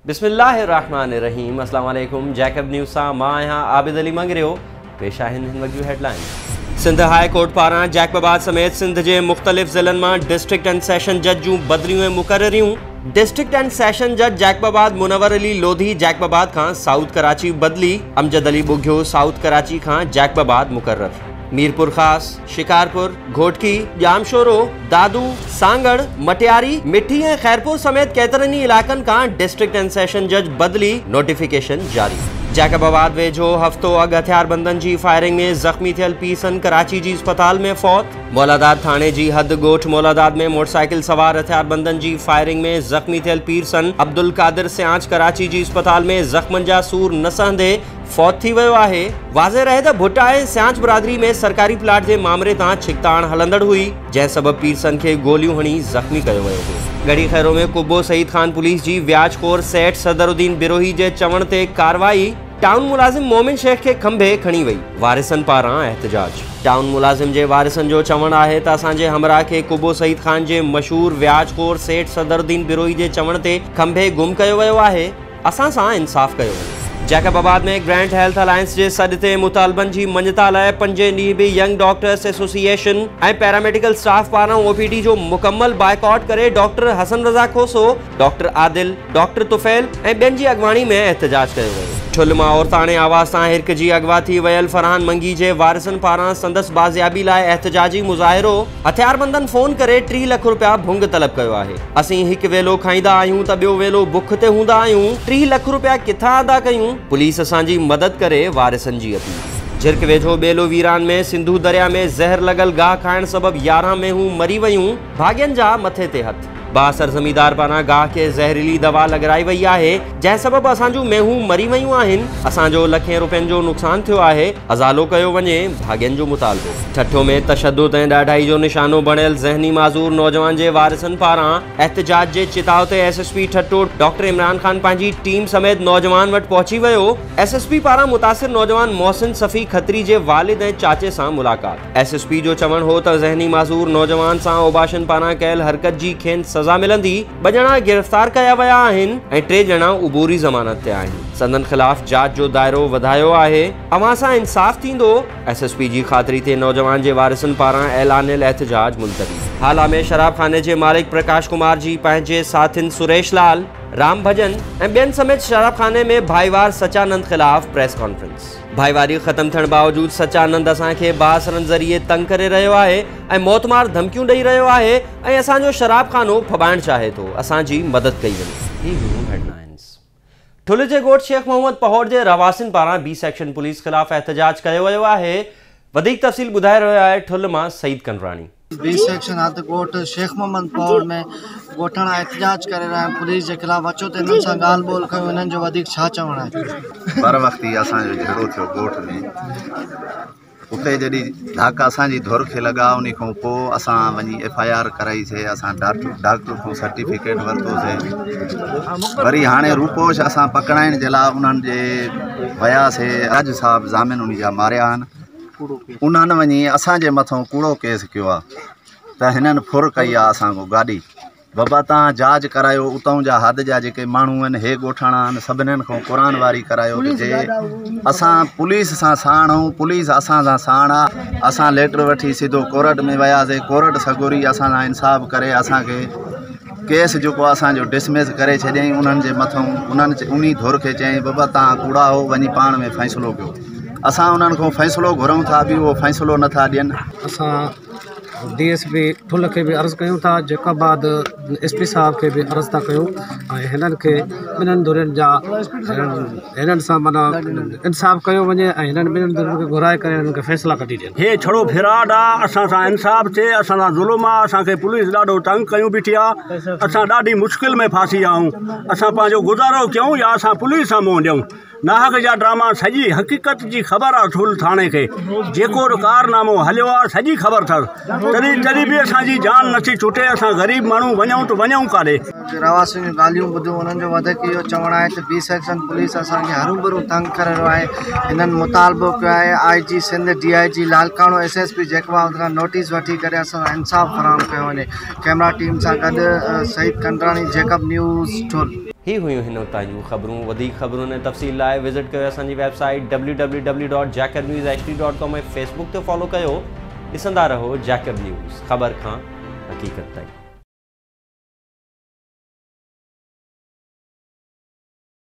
بسم الله الرحمٰن الرحيم اسلام عليڪم جيڪب نيوز سان مان آهيان عابد علي مڱريو پيش آهن هن وقت جون هيڊلائنز. سنڌ هاء ڪورٽ پاران جيڪب آباد سميت سنڌ جي مختلف ضلعن مان ڊسٽرڪٽ اينڊ سيشن جج جون بدليون ۽ مقرريون. ڊسٽرڪٽ اينڊ سيشن جج جيڪب آباد منور علي لوڌي جيڪب آباد کان سائوٿ ڪراچي بدلي، امجد علي ٻگهيو سائوٿ ڪراچي کان جيڪب آباد مقرر. ميرپورخاص، شڪارپور، گهوٽڪي، ڄامشورو، دادو، سانگهڙ، مٽياري، مٺي ۽ خيرپور سميت ڪيترن ئي علائقن کان ڊسٽرڪٽ اينڊ سيشن جج بدلي نوٽيفڪيشن جاري. جيڪب آباد ويجهو هفتو اڳ هٿياربندن جي فائرنگ ۾ زخمي ٿيل پيرسن ڪراچي جي اسپتال ۾ فوت. مولاداد ٿاڻي جي حد ڳوٺ مولاداد ۾ موٽرسائيڪل سوار هٿياربندن جي فائرنگ ۾ زخمي ٿيل پيرسن عبدالقادر سيانچ ڪراچي جي اسپتال ۾ زخمن جا سور نه سهندي فوت ٿي ويو آهي. واضح رهي ته ڀٽا ۽ سيانچ برادري ۾ سرڪاري پلاٽ جي مامري تان ڇڪتاڻ هلندڙ هئي، جنهن سبب پيرسن کي گوليون هڻي زخمي ڪيو ويو هو. ڳڙهي خيرو ۾ قبو سعيد خان پوليس جي وياج خور سيٺ صدر الدين بروهي جي چوڻ تي ڪارروائي، ٽائون ملازم مومن شيخ کي کنڀي کڻي وئي، وارثن پاران احتجاج. ٽائون ملازم جي وارثن جو چوڻ آهي ته اسان جي همراهه کي قبو سعيد خان جي مشهور وياج خور سيٺ صدر الدين بروهي جي چوڻ تي کنڀي گم ڪيو ويو آهي، اسان سان انصاف ڪيو وڃي. جيڪب آباد ۾ گرينڊ هيلٿ الائنس جي سڏ تي مطالبن جي مڃتا لاء پنجين ڏينهن به young doctors association ۽ paramedical staff پاران او پي ڊي جو مڪمل بائيڪاٽ ڪري doctor Hassan Raza Khoso, doctor Adil, doctor Tufail ۽ ٻين جي اڳواڻي ۾ احتجاج ڪيو ويو. ٺل مان عورتاڻي آواز تان هرکجي اغوا ٿي ويل فرحان منگي جي وارثن پاران سندس بازيابي لاء احتجاجي مظاهرو، هٿياربندن فون ڪري 30 لک رپيا ڀنگ طلب ڪيو آهي. اسين هڪ ويلو کائيندا آهيون ته ٻيو ويلو بک تي هوندا آهيون، 30 لک رپيا ڪٿان ادا ڪيون، پوليس اسان جي مدد ڪري، وارثن جي اپيل. جھرڪ ويجهو ٻيلو ويران ۾ سنڌو درياء ۾ زهر لڳل گاهه کائڻ سبب 11 مينهون مري ويون، ڀاڳين جا مٿي تي هٿ. بااثر زميندار پاران گاهه کي زهريلي دوا لڳرائي وئي آهي، جنهن سبب اسان جون مينهون مري ويون آهن، اسان جو لکين روپين جو نقصان ٿيو آهي، ازالو ڪيو وڃي، ڀاڳين جو مطالبو. ٺٽو ۾ تشدد ۽ ڏاڍائي جو نشانو بڻيل ذهني معذور نوجوان جي وارثن پاران احتجاج جي چتاء تي S S P Thatta doctor Imran Khan پنهنجي ٽيم سميت نوجوان وٽ پهچي ويو، ايس ايس پي پاران متاثر نوجوان محسن صفي کتري جي والد ۽ چاچي سان ملاقات. ايس ايس پي جو چوڻ هو ته ذهني معذور نوجوان سان اوباشن پاران ڪيل حرڪت جي کين سزا ملندي، ٻه ڄڻا گرفتار ڪيا ويا آهن ۽ ٽي ڄڻا عبوري ضمانت تي آهن، سندن خلاف جاچ جو دائرو وڌايو آهي، اوهان سان انصاف ٿيندو، ايس ايس پي جي خاطري تي نوجوان جي وارثن پاران اعلانيل احتجاج ملتوي. هالا ۾ شراب خاني جي مالڪ پرڪاش ڪمار جي پنهنجي ساٿين سريش لال، رام ڀڄن ۽ ٻين سميت شراب خاني ۾ ڀائيوار سچانند خلاف پريس ڪانفرنس. ڀائيواري ختم ٿيڻ باوجود سچانند اسان کي بااثرن ذريعي تنگ ڪري رهيو آهي ۽ موتمار ڌمڪيون ڏئي رهيو آهي ۽ اسان جو شراب خانو ڦٻائڻ چاهي ٿو، اسان جي مدد ڪئي وڃي. هي هيون هيڊلائنز. ٺل جي ڳوٺ شيخ محمد پهوڙ جي رهواسين پاران بي سيڪشن پوليس خلاف احتجاج ڪيو ويو آهي. وڌيڪ تفصيل ٻڌائي رهيو آهي ٺل مان سعيد ڪنراڻي. بي سيڪشن حد ڳوٺ شيخ محمد پهوڙ ۾ ڳوٺاڻا احتجاج ڪري رهيا آهن پوليس جي خلاف اچو ته انهن سان ڳالهه ٻولهه ڪيون انهن جو وڌيڪ ڇا چوڻ آهي. بر وقتي اسان جو جهيڙو ٿيو ڳوٺ ۾ اتي جڏهن ڌڪ اسان جي ڌر کي لڳا انهي کان پوء اسان وڃي ايف I R ڪرائي سي اسان ڊاڪٽر ڊاڪٽر کان سرٽيفڪيٽ ورتو سي وري هاڻي روپوش اسان پڪڙائڻ جي لاء انهن جي ويا سي جج صاحب ضامن انهي جا ماريا آهن انهن وڃي اسان جي مٿون ڪوڙو ڪيس ڪيو آ ته هنن ڦر ڪئي آ اسان کان گاڏي. بابا تان جاچ ڪرايو اتئون جا حد جا جيڪي ماڻهو آهن هي ڳوٺاڻا آهن سڀنين کان قرآن واري ڪرايو ته جي اسان پوليس سان ساڻ آهيون پوليس اسان سان ساڻ آ اسان ليٽر وٺي سڌو ڪورٽ ۾ وياسي ڪورٽ سڳوري اسان سان انصاف ڪري اسان کي ڪيس جيڪو اسان جو ڊسمس ڪري ڇڏيائين انهن جي مٿون انهن انهي ڌر کي چيائين بابا تان ڪوڙا هو وڃي پاڻ ۾ فيصلو ڪيو اسان انهن کان فيصلو گهرون ٿا به اهو فيصلو نه ٿا ڏين. اسان ڊي ايس پي ٺل کي به عرض ڪيون ٿا جيڪب آباد ايس پي صاحب کي به عرض ٿا ڪيون ۽ هنن کي ٻنهن ڌرين جا هنن سان معنيٰ انصاف ڪيو وڃي ۽ هنن ٻنهن ڌرين کي گهرائي ڪري هنن کي فيصلا ڪڍي ڏين. هي ڇڙو فراڊ آ اسان سان انصاف ٿئي اسان سان ظلم آ اسان کي پوليس ڏاڍو تنگ ڪيون بيٺي آ اسان ڏاڍي مشڪل ۾ ڦاسي ويا آهيون اسان پنهنجو گذارو ڪيون يا اسان پوليس سان منهن ڏيون ناحق جا ڊراما سڄي حقيقت جي خبر آ ٺل ٿاڻي کي جيڪو به ڪارنامو هليو آ سڄي خبر اٿس تڏهن تڏهن به اسان جي جان نٿي ڇٽي اسان غريب ماڻهو وڃون ته وڃون ڪاڏي. رهواسين جون ڳالهيون ٻڌيون انهن جو وڌيڪ اهو چوڻ آهي ته بي سيڪشن پوليس اسان کي هروڀرو تنگ ڪري رهيو آهي هنن مطالبو ڪيو آهي I G Sindh D I G Larkana S S P Jacobabad کان نوٽيس وٺي ڪري اسان سان انصاف فراهم ڪيو وڃي ڪئميرا ٽيم سان گڏ سعيد ڪنڊراڻي جيڪب نيوز ٺل. هي هيون هن وقت تائين جون خبرون. وڌيڪ خبرن ۽ تفصيل لاء وزٽ ڪيو اسان جي web site W W W dot Jacob news H D dot com ۽ Facebook تي فالو ڪيو. ڏسندا رهو جيڪب نيوز، خبر کان حقيقت تائين.